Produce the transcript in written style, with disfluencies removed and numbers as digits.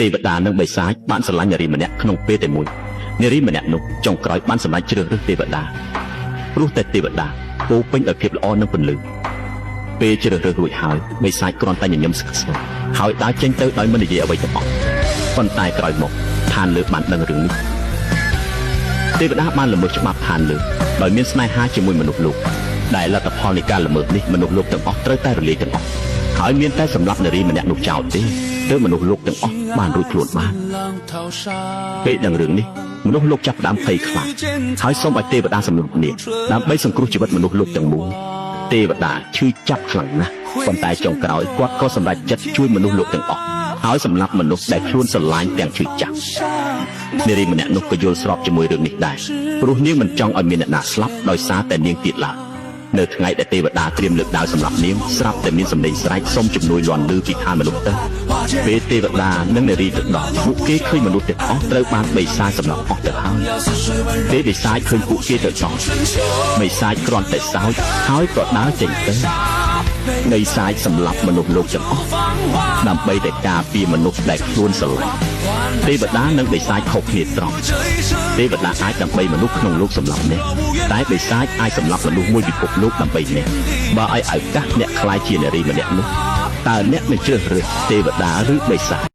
ទេវតានិងបិសាចបានស្រឡាញ់នារីម្នាក់ក្នុងពេលតែមួយនារីម្នាក់នោះចុងក្រោយបានសម្រេចជ្រើសរើសទេវតាព្រោះតែទេវតាពោរពេញដោយភាពល្អនិងពន្លឺពេលជ្រើសរើសរួចហើយបិសាចគ្រាន់តែញញឹមស្កស្កហើយដើរចេញទៅដោយមិននិយាយអ្វីទាំងអស់ប៉ុន្តែក្រោយមកឋានលើបានដឹងរឿងនេះទេវតាបានល្មើសច្បាប់ឋានលើដោយមានស្នេហាជាមួយមនុស្សលោកដែលលទ្ធផលនៃការល្មើសនេះមនុស្សលោកទាំងអស់ត្រូវតែរលាយទាំងអស់ហើយមានតែសម្លាប់នារីម្នាក់នោះចោលទេទើបមនុស្សលោកទាំងអស់បានរួចខ្លួនបាន 浪淘沙。 ពេលដឹងរឿងនេះមនុស្សលោកចាប់ផ្ដើមភ័យខ្លាចហើយសូមឲ្យទេវតាសម្លាប់នាងដើម្បីសង្គ្រោះជីវិតមនុស្សលោកទាំងមូលទេវតាឈឺចាប់ខ្លាំងណាស់ប៉ុន្តែចុងក្រោយគាត់ក៏សម្រេចចិត្តជួយមនុស្សលោកទាំងអស់ហើយសម្លាប់មនុស្សដែលខ្លួនស្រឡាញ់ទាំងឈឺចាប់នារីម្នាក់នោះក៏យល់ស្របជាមួយរឿងនេះដែរព្រោះនាងមិនចង់ឲ្យមានអ្នកណាស្លាប់ដោយសារតែនាងទៀតឡើយនៅថ្ងៃដែលទេវតាត្រៀមលើកដាវសម្រាប់នាងស្រាប់តែមានសម្លេងស្រែកសុំជំនួយលាន់លឺពីឋានមនុស្សទៅពេលទេវតានិងនារីទៅដល់ពួកគេឃើញមនុស្សទាំងអស់ត្រូវបានបិសាចសម្លាប់អស់ទៅហើយពេលបិសាចឃើញពួកគេទៅដល់បិសាចគ្រាន់តែសើចហើយក៏ដើរចេញទៅបិសាចសម្លាប់មនុស្សលោកទាំងអស់ដើម្បីតែការពារមនុស្សដែលខ្លួនស្រឡាញ់ទេវតានិងបិសាចខុសគ្នាត្រង់ទេវតាអាចដើម្បីមនុស្សក្នុងលោកសម្លាប់អ្នកតែបិសាចអាចសម្លាប់មនុស្សមួយពិភពលោកដើម្បីអ្នកបើឲ្យឱកាសអ្នកក្លាយជានារីម្នាក់នោះតើអ្នកនឹងជ្រើសរើសទេវតាឬបិសាច?